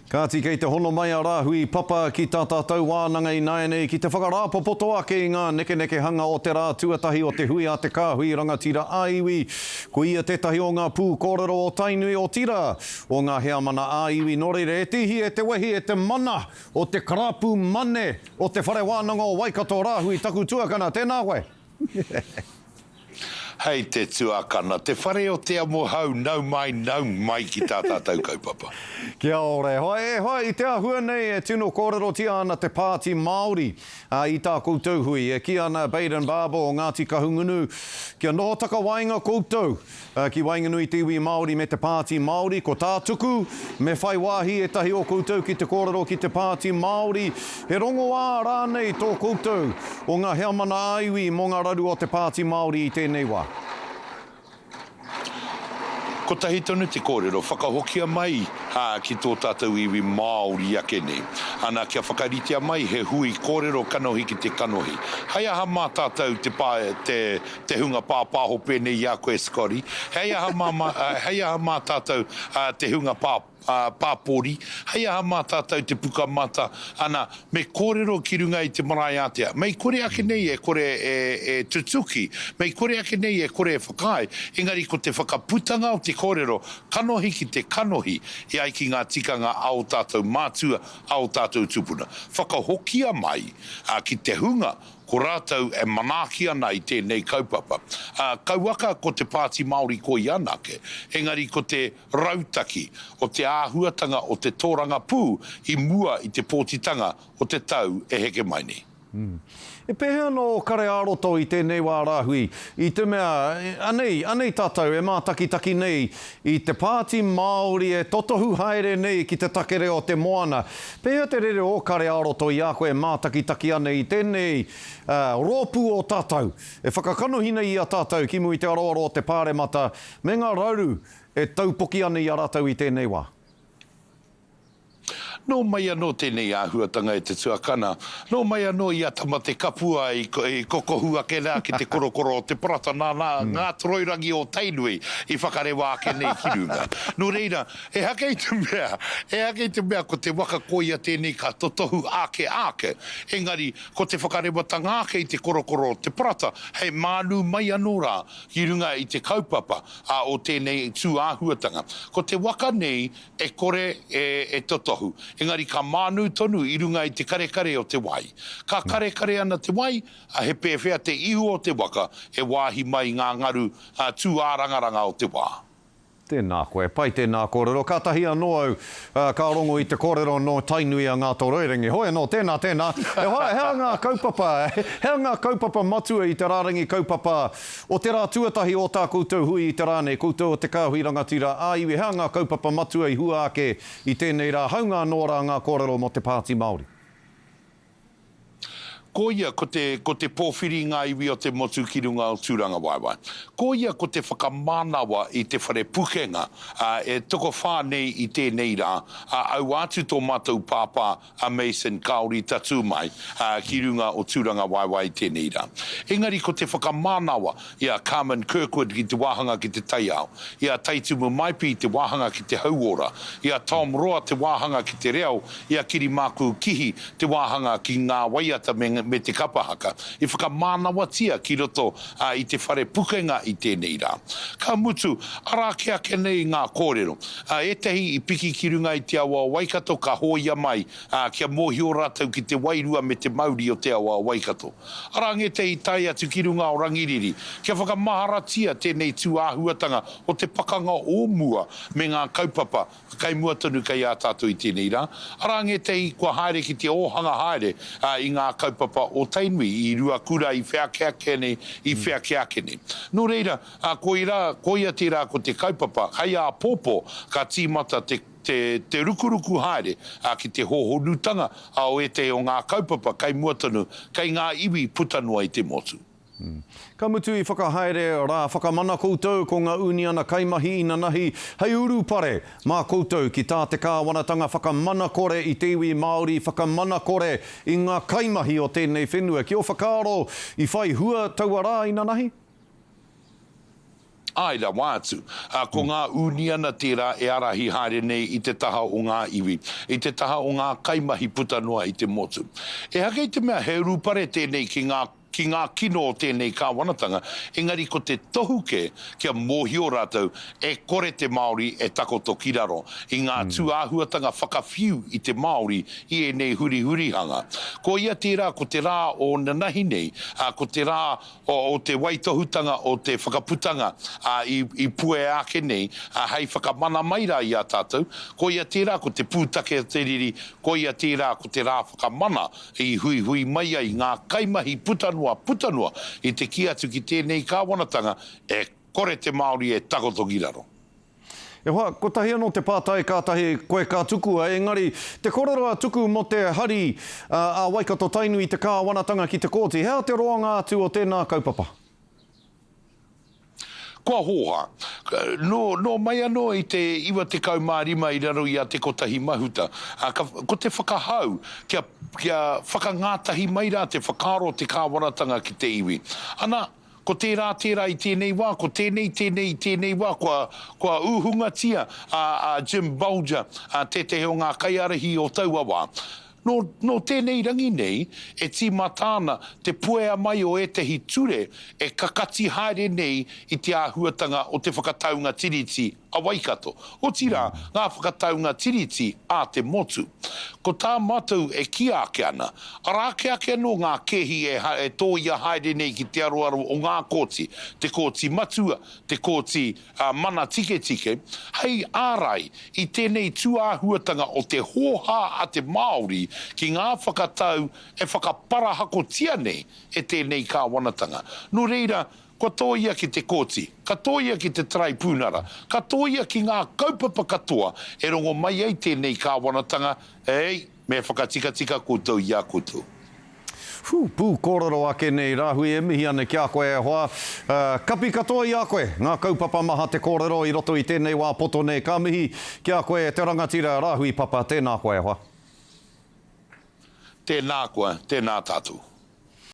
Kāti kei te hono mai a Rāhui Papa ki tā tātou wānanga ināianei ki te whakarāpopoto ake i ngā nekenekehanga o te rā tuatahi o te hui a te Kāhui Rangatira ā-Iwi. Ko ia tētahi o ngā pūkōrero o Tainui, otirā, o ngā heamana ā-iwi. Nō reira, e te ihi, e te wehi, e te mana o te karapu mane o Te Whare Wānanga o Waikato, Rāhui, taku tuakana, tēnā koe! Hei te tuakana, te whare o Te Amohau, nau mai, nau mai ki tā tātou kaupapa. Kia ora e hoa. E hoa, i te āhua nei e tino kōrerotia ana te Pāti Māori i tā koutou hui. E kī ana Bayden Barber o Ngāti Kahungunu, kia noho takawaenga koutou ki waenganui i te iwi Māori me te Pāti Māori. Ko tā Tuku, me whai wāhi ētahi o koutou ki te kōrero ki te Pāti Māori. He rongoā rānei tō koutou o ngā heamana ā-iwi mō ngā raru o te Pāti Māori i tēnei wā? Kotahi tonu te kōrero, whakahokia mai ki tō tātou iwi Māori ake nei. Ana, kia whakaritea mai he hui kōrero kanohi ki te kanohi. Hei aha mā tātou te pā, te, te hunga pāpāho pēnei i a koe Scotty, hei aha mā, mā, hei aha mā tātou te hunga pā, pāpori, hei aha mā tātou te pukamata, ana, me kōrero ki runga i te marae ātea. Mei kore ake nei e kore e, e tutuki, mei kore ake nei e kore e whakaae, engari ko te whakaputanga o te kōrero, kanohi ki te kanohi, e ai ki ngā tikanga a ō tātou mātua, a ō tātou tūpuna. Whakahokia mai ki te hunga ko rātou e manaaki ana i tēnei kaupapa. Kauaka ko te Pāti Māori koia anake, engari ko te rautaki o te āhuatanga o te tōrangapū i mua i te pōtitanga o te tau e heke mai nei. E pēhea ana ō kare ā-roto i tēnei wā rāhui, i te mea, anei, anei tātou e mātakitaki nei i te Pāti Māori e totohu haere nei ki te takere o te moana. Pēhea te rere o ō kare ā-roto i a koe e mātakitaki ana i tēnei rōpū o tātou e whakakanohi nei i a tātou ki mua i te aroaro o te Pāremata me ngā raru e taupoki ana i a rātou i tēnei wā? Nō mai anō tēnei āhuatanga e te tuakana, nō mai anō i a Tamatekapua i kokohu ake rā ki te korokoro o te parata nāna ngā toroirangi o Tainui i whakarewa ake nei ki runga. Nō reira, ehake i te mea, ehake i te mea ko te waka koia tēnei ka totohu ake ake, engari ko te whakarewatanga ake i te korokoro o te parata hei mānū mai anō rā ki runga i te kaupapa o tēnei tū āhuatanga. Ko te waka nei e kore e totohu, engari ka mānū tonu i runga i te karekare o te wai. Ka karekare ana te wai, a he pēwhea te ihu o te waka e wāhi mai ngā ngaru tūārangaranga o te wā. Tēnā koe. Pai tēnā kōrero. Kātahi anō au ka rongo i te kōrero nō Tainui a Ngātoroirangi. Hoi anō, tēnā, tēnā. E hoa, he aha ngā kaupapa, he aha ngā kaupapa matua i te rārangi kaupapa o te rā tuatahi o tā koutou hui i te rā nei, koutou o Te Kāhui Rangatira ā-Iwi, he aha ngā kaupapa matua i hua ake i tēnei rā, haunga anō rā ngā kōrero mō te Pāti Māori? Ko ia ko te, ko te pōwhiri i ngā iwi o te motu ki runga o Tūrangawaewae. Ko ia ko te whakamanawa i te whare pukenga, ā, e tokowhā nei i tēnei rā, ā, aua atu tō mātou pāpā a Mason kāore i tatū mai, ā, ki runga o Tūrangawaewae i tēnei rā. Engari ko te whakamanawa i a Carmen Kirkwood ki te wāhanga ki te taiao, i a Taitumu Maipi te wāhanga ki te hauora, i a Tom Roa te wāhanga ki te reo, i a Kirimākū Kihi te wāhanga ki ngā waiata me, me te kapa haka, i whakamānawatia ki roto i te whare pukenga i tēnei rā. Ka mutu, arā kē ake nei ngā kōrero. Ētahi i piki ki runga i te awa o Waikato ka hōia mai, kia mōhio rātou ki te wairua me te mauri o te awa o Waikato. Arā ngētehi i tae atu ki runga o Rangiriri, kia whakamaharatia tēnei tū āhuatanga o te pakanga o mua me ngā kaupapa kei mua tonu kei a tātou i tēnei rā. Arā ngētehi kua haere ki te ōhanga haere i ngā kaupapa o Tainui, i Ruakura, i whea kē ake nei, i whea kē ake nei. Nō reira, koirā, koia tērā ko te kaupapa, hei āpōpō ka tīmata te, te, te rukuruku haere ki te hōhonutanga o ētehi o ngā kaupapa kei mua tonu, kei ngā iwi puta noa i te motu. Ka mutu i whakahaere rā whakamana koutou ko ngā uniana kaimahi inanahi hei urupare mā koutou ki tā te kāwanatanga whakamana kore i te iwi Māori whakamana kore i ngā kaimahi o tēnei whenua. Ki ō whakaaro i whai hua taua rā inanahi? Āe rawa atu. Ā, ko ngā ūniana tērā e ārahi haere nei i te taha o ngā iwi, i te taha o ngā kaimahi puta noa i te motu. Ehake i te mea he urupare tēnei ki ngā ki ngā kino o tēnei kāwanatanga, engari ko te tohu kē kia mōhio rātou e kore te Māori e takoto ki raro i ngā tūāhuatanga whakawhiu i te Māori i ēnei hurihurihanga. Koia tērā ko te rā o nanahi nei, ā, ko te rā o te waitohutanga o te whakaputanga i puea ake nei hei whakamana mai rā i a tātou, koia tērā ko te pūtake o te riri, koia tērā ko te rā whakamana i huihui mai ai ngā kaimahi puta noa, puta noa i te kī atu ki tēnei kāwanatanga e kore te Māori e takoto ki raro. E hoa, kotahi anō te pātai kātahi koe ka tukua, engari te korero a Tuku mō te hari a Waikato-Tainui te kāwanatanga ki te kōti, he aha te roanga atu o tēnā kaupapa? Kua hōhā. Nō, nō mai anō i te 95 i raro i a Te Kotahi Mahuta, ka, ko te whakahau kia, kia whakangātahi mai rā te whakaaro o te kāwanatanga ki te iwi. Ana, Ko tērā tērā i tēnei wā, ko tēnei tēnei i tēnei wā, kua, kua uhungatia a, a Jim Bolger, a, tētehi o ngā kaiārahi o taua wā. Nō, nō tēnei rangi nei e tīmata ana te puea mai o ētehi ture e kakati haere nei i te āhuatanga o te whakataunga Tiriti a Waikato, otirā, ngā whakataunga Tiriti a te motu. Ko tā mātou e kīa ake ana, arā ake ake anō ngā kēhi e e tōia haere nei ki te aroaro o ngā kōti, te Kōti Matua, te Kōti Mana Tiketike, hei ārai i tēnei tūāhuatanga o te hōhā a te Māori ki ngā whakatau e whakaparahakotia nei e tēnei kāwanatanga. Nō reira, Kua tōia ki te kōti, ka tōia ki te taraipunara, ka tōia ki ngā kaupapa katoa e rongo mai ai tēnei kāwanatanga, ei, me whakatikatika koutou i a koutou. Whū, pū kōrero ake nei Rāhui e mihi ana ki a koe e hoa. Kapi katoa i a koe ngā kaupapa maha te kōrero i roto i tēnei wā poto nei. Ka mihi ki a koe e te rangatira Rāhui Papa, tēnā koe e hoa. Tēnā koe, tēnā tātou.